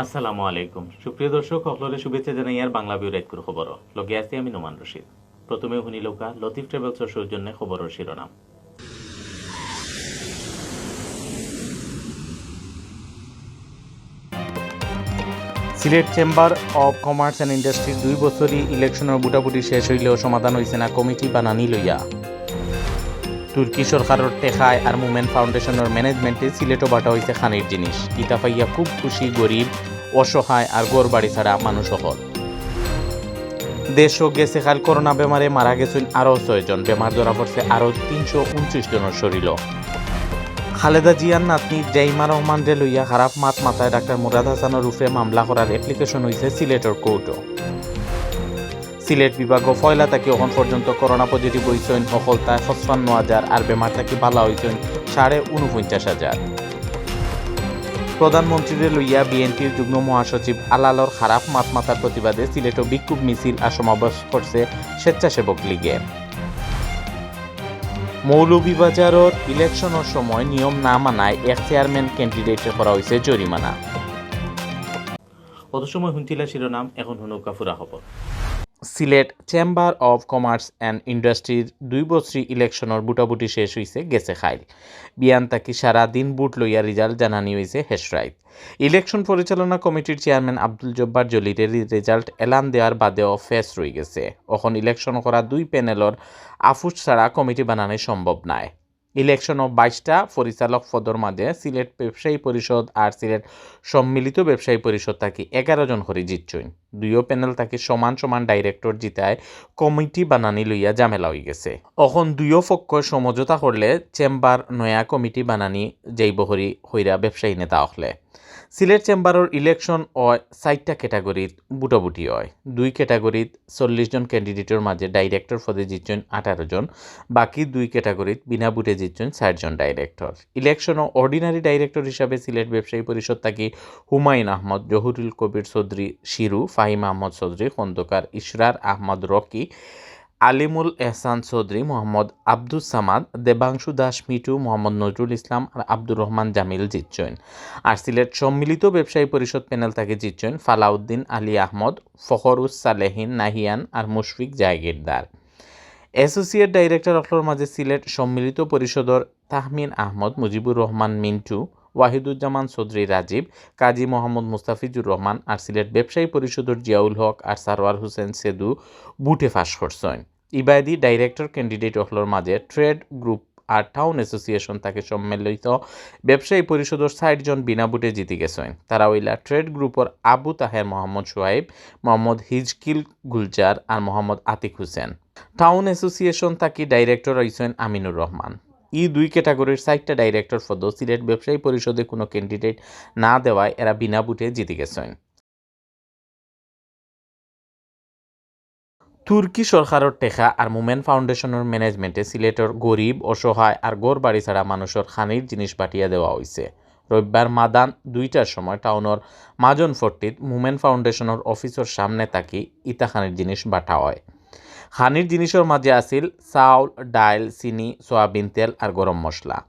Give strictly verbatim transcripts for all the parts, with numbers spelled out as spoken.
আসসালামু আলাইকুম। সুপ্রিয় দর্শক, হকলরে শুভেচ্ছা জানাইয়ার বাংলা ভিউ রাইতকুর খবর। লগে আছি আমি নোমান রশিদ। প্রথমে হুনিলউক্কা লতিফ ট্রাভেলসর সৌজন্যে খবরর শিরোনাম। Sylhet chamber of commerce and ইন্ডাস্ট্রির দুই বছরই ইলেকশনর ভোটাভুটি শেষ অইলেও সমাধান অইছে না কমিটি বানানি লইয়া। তুর্কি সরকারর টেকায় আর মুমেন ফাউন্ডেশনর ম্যানেজমেন্টে সিলেটও বাটা অইছে খানির জিনিস। ইতা পাইয়া খুব খুশি গরিব, অসহায় আর ঘর বাড়ি ছাড়া মানুষ অকল। দেশো গেছে কাইল করোনা বেমারে মারা গেছইন আরও ছয়জন, বেমার ধরা পড়ছে আরও তিনশো ঊনত্রিশ জনর শরীরও। খালেদা জিয়ার নাতনি জাইমা রহমানরে লইয়া খারাপ মাত মাতায় ডাক্তার মুরাদ হাসানর উপরে মামলা করার অ্যাপ্লিকেশন অইছে সিলেটর কোর্টও। সিলেট বিভাগও পয়লা থাকি অখন পর্যন্ত করোনা পজিটিভ অইছইন হকলতায় পঁচপান্ন হাজার, আর বেমার থাকি বালা অইছইন সাড়ে ঊনপঞ্চাশ হাজার। প্রধানমন্ত্রীরে লইয়া বিএনপির যুগ্ম মহাসচিব আলালর খারাপ মাত মাতার প্রতিবাদে সিলেটও বিক্ষোভ মিছিল আর সমাবেশ করছে স্বেচ্ছাসেবক লীগে। মৌলভীবাজারর ইলেকশনর সময় নিয়ম না মানায় এক চেয়ারম্যান ক্যান্ডিডেটরে করা অইছে জরিমানা। অত সময় হুনছিলা শিরোনাম, এখন হুনউক্কা পুরা খবর। Sylhet chamber of commerce and ইন্ডাস্ট্রির দুই বছরি ইলেকশনর ভোটাভুটি শেষ অইছে গেছে কাইল। বিয়ান থাকি সারা দিন ভোট লইয়া রেজাল্ট জানানি অইছে হেশরাইত। ইলেকশন পরিচালনা কমিটির চেয়ারম্যান আব্দুল জব্বার জলিরের রেজাল্ট এলান দেওয়ার বাদেও ফেস রইগেছে। অখন ইলেকশন করা দুই প্যানেলর আফুস ছাড়া কমিটি বানানি সম্ভব নায়। ইলেকশনও বাইশটা পরিচালক পদর মাঝে সিলেট ব্যবসায়ী পরিষদ আর সিলেট সম্মিলিত ব্যবসায়ী পরিষদ থাকি এগারো জন করি জিতছইন। দুইও প্যানেল থাকি সমান সমান ডাইরেক্টর জিতায় কমিটি বানানি লইয়া ঝামেলা অইগেছে। অখন দুইও পক্ষ সমঝোতা করলে চেম্বার নয়া কমিটি বানানি যাইব করি কইরা ব্যবসায়ী নেতা অকলে। সিলেট চেম্বারর ইলেকশন অয় চাইরটা ক্যাটাগরিত ভোটাভুটি অয়। দুই ক্যাটাগরিত চল্লিশ জন ক্যান্ডিডেটর মাঝে ডাইরেক্টর পদে জিতছইন আঠারো জন, বাকি দুই ক্যাটাগরিত বিনা ভোটে জিতছইন চাইরজন ডাইরেক্টর। ইলেকশনও অর্ডিনারি ডাইরেক্টর হিসাবে সিলেট ব্যবসায়ী পরিষদ থাকি হুমায়ুন আহমদ, জহুরুল কবির চৌধুরী শিরু, ফাহিম আহমদ চৌধুরী খন্দকার, ইশরার আহমদ রকি, আলিমুল এহসান চৌধুরী, মোহাম্মদ আব্দুস সামাদ, দেবাংশু দাস মিঠু, মোহাম্মদ নজরুল ইসলাম আর আব্দুর রহমান জামিল জিতছইন। আর সিলেট সম্মিলিত ব্যবসায়ী পরিষদ প্যানেল থাকি জিতছইন ফালাউদ্দিন আলী আহমদ, ফখরুস সালেহিন নাহিয়ান আর মুশফিক জাহাগীরদার। অ্যাসোসিয়েট ডাইরেক্টর অকলর মাঝে সিলেট সম্মিলিত পরিষদর তাহমিন আহমদ, মুজিবুর রহমান মিন্টু, ওয়াহিদুজ্জামান চৌধুরী রাজীব, কাজী মোহাম্মদ মুস্তাফিজুর রহমান আর সিলেট ব্যবসায়ী পরিষদর জিয়াউল হক আর সারোয়ার হোসেন সেদু ভোটে পাশ করছইন। ইবাদি ডাইরেক্টর ক্যান্ডিডেট অকলর মাঝে ট্রেড গ্রুপ আর টাউন অ্যাসোসিয়েশন থাকি সম্মিলিত ব্যবসায়ী পরিষদর চাইরজন বিনা ভোটে জিতি গেছইন। তারা অইলা ট্রেড গ্রুপর আবু তাহের মোহাম্মদ সোহাইব, মোহাম্মদ হিজকিল গুলজার আর মোহাম্মদ আতিক হোসেন। টাউন অ্যাসোসিয়েশন থাকি ডাইরেক্টর অইছইন আমিনুর রহমান। ই দুই ক্যাটাগরির চাইরটা ডাইরেক্টর পদো সিলেট ব্যবসায়ী পরিষদে কোনো ক্যান্ডিডেট না দেওয়ায় এরা বিনা ভোটে জিতি গেছইন। তুর্কি সরকারর টেকা আর মুমেন ফাউন্ডেশনর ম্যানেজমেন্টে সিলেটর গরিব, অসহায় আর ঘর বাড়ি ছাড়া মানুষর খানির জিনিস বাটিয়া দেওয়া অইছে। রবিবার মাদান দুইটার সময় টাউনর মাজন ফট্টিত মুমেন ফাউন্ডেশনর অফিসর সামনে থাকি ইতা খানির জিনিস বাটা অয়। খানির জিনিসর মাঝে আছিল চাউল, ডাইল, চিনি, সয়াবিন তেল আর গরম মশলা।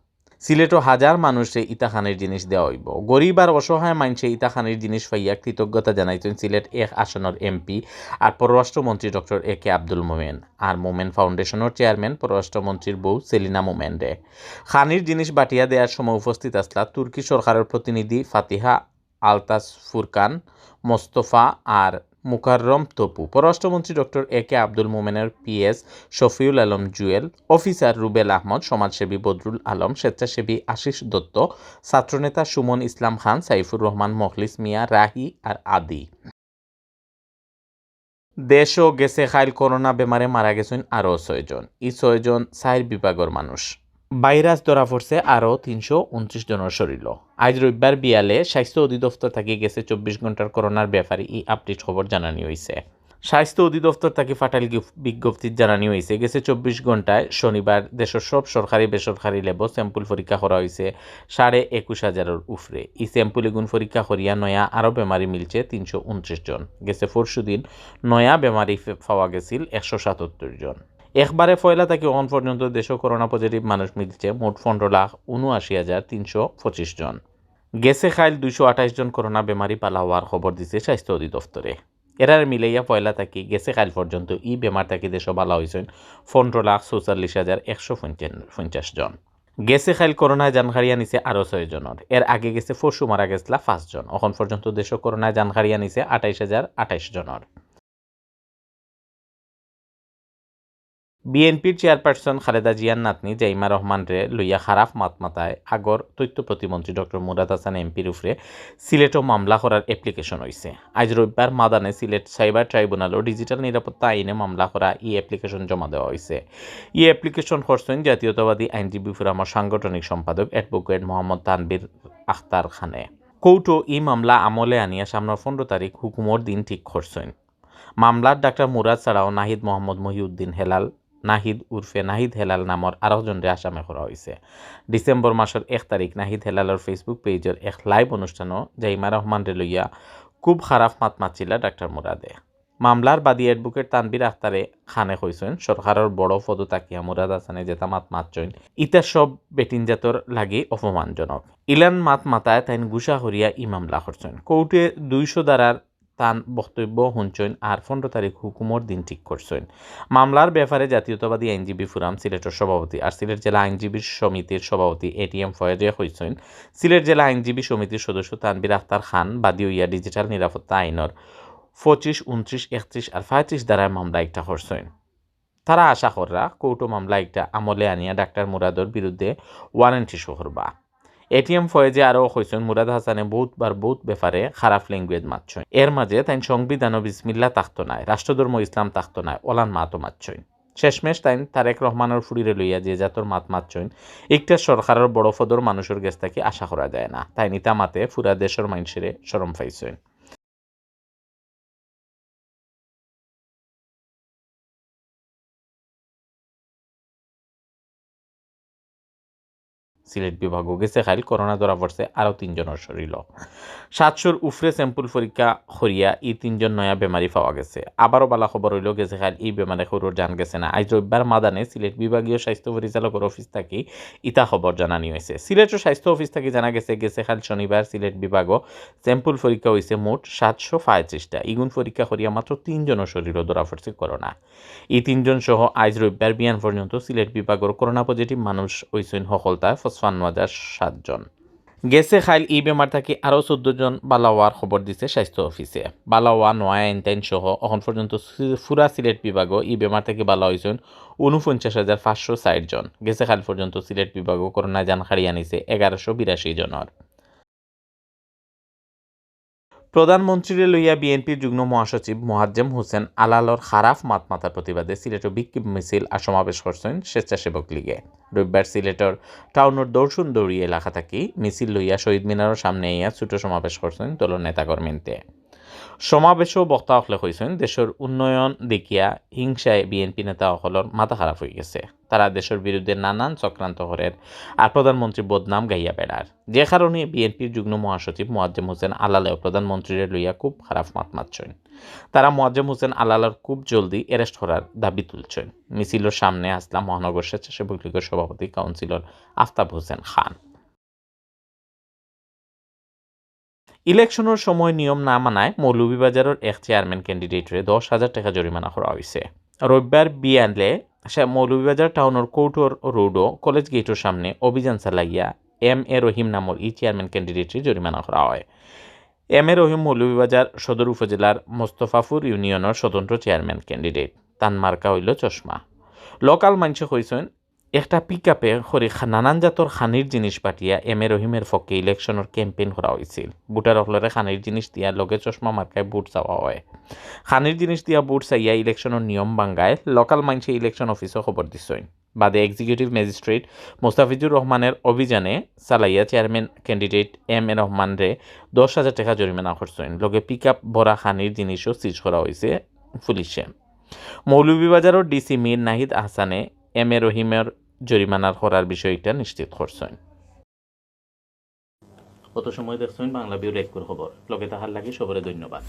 সিলেটও হাজার মানুষরে ইতা খানির জিনিস দেওয়া অইবো। গরিব আর অসহায় মানষে ইতা খানির জিনিস পাইয়া কৃতজ্ঞতা জানাইছইন সিলেট এক আসনর এমপি আর পররাষ্ট্রমন্ত্রী ডক্টর এ কে আব্দুল মোমেন আর মোমেন ফাউন্ডেশনর চেয়ারম্যান পররাষ্ট্রমন্ত্রীর বউ সেলিনা মোমেনরে। খানির জিনিস বাটিয়া দেওয়ার সময় উপস্থিত আছলা তুর্কি সরকারর প্রতিনিধি ফাতিহা আলতাস ফুরকান, মোস্তফা আর মুকাররম তপু, পররাষ্ট্রমন্ত্রী ডক্টর এ কে আব্দুল মোমেনের পিএস শফিউল আলম জুয়েল, অফিসার রুবেল আহমদ, সমাজসেবী বদরুল আলম, স্বেচ্ছাসেবী আশিস দত্ত, ছাত্রনেতা সুমন ইসলাম খান, সাইফুর রহমান, মখলিস মিয়া, রাহি আর আদি। দেশও গেছে কাইল করোনা বেমারে মারা গেছইন আরও ছয়জন। ই ছয়জন চাইর বিভাগর মানুষ। ভাইরাস ধরা পড়ছে আরও তিনশো ঊনত্রিশ জনর শরীরও। আইজ রবিবার বিয়ালে স্বাস্থ্য অধিদপ্তর থাকি গেছে চব্বিশ ঘন্টার করোনার ব্যাপারে ই আপডেট খবর জানানি অইছে। স্বাস্থ্য অধিদপ্তর থাকি ফাটাইল গিফ-, বিজ্ঞপ্তিত জানানি অইছে, গেছে চব্বিশ ঘন্টায় শনিবার দেশর সব সরকারি বেসরকারি ল্যাবো স্যাম্পল পরীক্ষা করা অইছে সাড়ে একুশ হাজারর উপরে। ই স্যাম্পল এগুন পরীক্ষা করিয়া নয়া আরও বেমারি মিলছে তিনশো ঊনত্রিশ জন। গেছে পরশুদিন নয়া বেমারি ফে-, পাওয়া গেছিল একশো সাতাত্তর জন। একবারে পয়লা থাকি অখন পর্যন্ত দেশো করোনা পজিটিভ মানুষ মিলছে মোট পনেরো লাখ ঊনআশি হাজার তিনশো পঁচিশ জন। গেছে কাইল দুইশো আঠাইশ জন করোনা বেমারি বালা অওয়ার খবর দিছে স্বাস্থ্য অধিদপ্তরে। এরারে মিলাইয়া পয়লা থাকি গেছে কাইল পর্যন্ত ই বেমার থাকি দেশো বালা অইছইন পনেরো লাখ চৌচল্লিশ হাজার একশো পঞ্চাশ জন। গেছে কাইল করোনায় জান কাড়িয়া নিছে আরো ছয় জনর। এর আগে গেছে পরশু মারা গেছলা পাঁচ জন। অখন পর্যন্ত দেশো করোনায় জান কাড়িয়া নিছে আঠাইশ হাজার আঠাইশ জনর। বিএনপির চেয়ারপারসন খালেদা জিয়ার নাতনি জাইমা রহমানরে লইয়া খারাপ মাত মাতায় আগর তথ্য প্রতিমন্ত্রী ডক্টর মুরাদ হাসান এমপির উপরে সিলেটো মামলা করার অ্যাপ্লিকেশন অইছে। আইজ রবিবার মাদানে সিলেট সাইবার ট্রাইব্যুনালো ডিজিটাল নিরাপত্তা আইনে মামলা করা ই অ্যাপ্লিকেশন জমা দেওয়া অইছে। ই অ্যাপ্লিকেশন করছইন জাতীয়তাবাদী আইনজীবী ফোরামর সাংগঠনিক সম্পাদক অ্যাডভোকেট মোহাম্মদ তানভীর আখতার খানে। কোর্টো ই মামলা আমলে আনিয়া সামনর পনেরো তারিখ হুকুমর দিন ঠিক করছইন। মামলাত ডাক্তার মুরাদ ছাড়াও নাহিদ মোহাম্মদ মহিউদ্দিন হেলাল, নাহিদ উরফে নাহিদ হেলাল নামর আরক জনরে আসামি করা অইছে। ডিসেম্বর মাসর এক তারিখ নাহিদ হেলালর Facebook পেজর এক live অনুষ্ঠানো জাইমা রহমানরে লইয়া খুব খারাপ মাত মাতছিলা ডাক্তার মুরাদে। মামলার বাদী অ্যাডভোকেট তানভীর আখতারে খানে কইছইন, সরকারর বড় পদো থাকিয়া মুরাদ হাসানে যেতা মাত মাতছইন, ইতা সব বেটিন জাতর লাগি অপমানজনক। ইলান মাত মাতায় তাইন গুসা করিয়া ই মামলা করছইন। কোর্টে দুইশো ধারার তান বক্তব্য হুনছইন আর পনেরো তারিখ হুকুমর দিন ঠিক করছইন। মামলার ব্যাপারে জাতীয়তাবাদী আইনজীবী ফোরাম সিলেটর সভাপতি আর সিলেট জেলা আইনজীবী সমিতির সভাপতি এটিএম ফয়েজে কইছইন, সিলেট জেলা আইনজীবী সমিতির সদস্য তানভীর আখতার খান বাদী অইয়া ডিজিটাল নিরাপত্তা আইনর পঁচিশ, ঊনত্রিশ, একত্রিশ আর পঁয়ত্রিশ ধারায় মামলা একটা করছইন। তারা আশা কররা কোর্টো মামলা একটা আমলে আনিয়া ডাক্তার মুরাদর বিরুদ্ধে ওয়ারেন্ট ইস্যু করবা। এটিএম ফয়েজে আরও কইছইন, মুরাদ হাসানে বহুত বার বহুত ব্যাপারে খারাপ ল্যাঙ্গুয়েজ মাতছইন। এর মাঝে তাইন সংবিধানও বিসমিল্লা থাকতো নায়, রাষ্ট্রধর্ম ইসলাম থাকতো নায়, ওলান মাতও মাতছইন। শেষমেশ তাইন তারেক রহমানর ফুড়িরে লইয়া যে জাতর মাত মাতছইন, একটা সরকারর বড় পদর মানুষর গেছ থাকি আশা করা যায় না। তাইন ইতা মাতে পুরা দেশর মাইনষরে শরম পাইছইন। সিলেট বিভাগো গেছে কাইল করোনা ধরা পড়ছে আরও তিনজনর শরীরও। সাতশোর উপরে স্যাম্পল পরীক্ষা করিয়া ই তিনজন নয়া বেমারি পাওয়া গেছে। আবারও বালা খবর অইলো, গেছে কাইল ই বেমারে কেউরর জান গেছে না। আইজ রবিবার মাদানে সিলেট বিভাগীয় স্বাস্থ্য পরিচালকর অফিস থাকি ইতা খবর জানানি অইছে। সিলেটর স্বাস্থ্য অফিস থাকি জানা গেছে, গেছে কাইল শনিবার সিলেট বিভাগো স্যাম্পল পরীক্ষা অইছে মোট সাতশো পঁয়ত্রিশটা। ইগুন পরীক্ষা করিয়া মাত্র তিনজনর শরীরও ধরা পড়ছে করোনা। ই তিনজন সহ আইজ রবিবার বিয়ান পর্যন্ত সিলেট বিভাগর করোনা পজিটিভ মানুষ অইছইন হকলতায় পঁচপান্ন হাজার সাত জন। গেছে কাইল ই বেমার থাকি আরও চৌদ্দ জন বালা অওয়ার খবর দিছে স্বাস্থ্য অফিসে। বালা অওয়া নয়া আইনতাইন সহ অখন পর্যন্ত সি-, পুরা সিলেট বিভাগো ই বেমার থাকি বালা অইছইন ঊনপঞ্চাশ হাজার পাঁচশো ষাইট জন। গেছে কাইল পর্যন্ত সিলেট বিভাগো করোনায় জান কাড়িয়া নিছে এগারোশো বিরাশি জনর। প্রধানমন্ত্রীরে লইয়া বিএনপির যুগ্ম মহাসচিব মোয়াজ্জেম হোসেন আলালর খারাপ মাত মাতার প্রতিবাদে সিলেটো বিক্ষোভ মিছিল আর সমাবেশ করছইন স্বেচ্ছাসেবক লীগে। রবিবার সিলেটর টাউনর দর্শন দৌড়ি এলাকা থাকি মিছিল লইয়া শহীদ মিনারর সামনে আইয়া ছোট সমাবেশ করছইন দলর নেতাকর্মীন্তে। সমাবেশো বক্তা অকলে কইছইন, দেশর উন্নয়ন দেখিয়া হিংসায় বিএনপি নেতা অকলর মাথা খারাপ অইগেছে। তারা দেশর বিরুদ্ধে নানান চক্রান্ত করের আর প্রধানমন্ত্রীর বদনাম গাইয়া বেড়ার, যে কারণে বিএনপির যুগ্ম মহাসচিব মোয়াজ্জেম হোসেন আলালেও প্রধানমন্ত্রীরে লইয়া খুব খারাপ মাত মাতছইন। তারা মোয়াজ্জেম হোসেন আলালর খুব জলদি অ্যারেস্ট করার দাবি তুলছইন। মিছিলর সামনে আছলা মহানগর স্বেচ্ছাসেবক লীগর সভাপতি কাউন্সিলর আফতাব হোসেন খান। ইলেকশনর সময় নিয়ম না মানায় মৌলভীবাজারর এক চেয়ারম্যান ক্যান্ডিডেটরে দশ হাজার টেকা জরিমানা করা অইছে। রবিবার বিয়ালে সে মৌলভীবাজার টাউনর কোর্টর রোডো কলেজ গেটর সামনে অভিযান চালাইয়া এম এ রহিম নামর ই চেয়ারম্যান ক্যান্ডিডেটরে জরিমানা করা অয়। এম এ রহিম মৌলভীবাজার সদর উপজেলার মোস্তফাপুর ইউনিয়নর স্বতন্ত্র চেয়ারম্যান ক্যান্ডিডেট। তান মার্কা অইলো চশমা। লোকাল মাইনষে কইছইন, একটা পিকআপে করি খা-, নানান জাতর খানির জিনিস পাঠিয়া এম এ রহিমর পক্ষে ইলেকশনর ক্যাম্পেইন করা অইছিল। ভোটার অকলরে খানির জিনিস দিয়া লগে চশমা মার্কায় ভোট চাওয়া অয়। খানির জিনিস দিয়া ভোট চাইয়া ইলেকশনর নিয়ম ভাঙ্গায় লোকাল মাইনষে ইলেকশন অফিসো খবর দিছইন। বাদে এক্সিকিউটিভ ম্যাজিস্ট্রেট মোস্তাফিজুর রহমানর অভিযানে চালাইয়া চেয়ারম্যান ক্যান্ডিডেট এম এ রহমানরে দশ হাজার টেকা জরিমানা করছইন। লগে পিকআপ ভরা খানির জিনিসও সিজ করা অইছে পুলিশে। মৌলভীবাজারর ডিসি মীর নাহিদ আহসানে এম এ রহিমর জরিমানার করার বিষয়টা নিশ্চিত করছইন। অত সময় দেখছইন বাংলা ভিউ লেটকুর খবর। লগে থাকার লাগি সবরে ধন্যবাদ।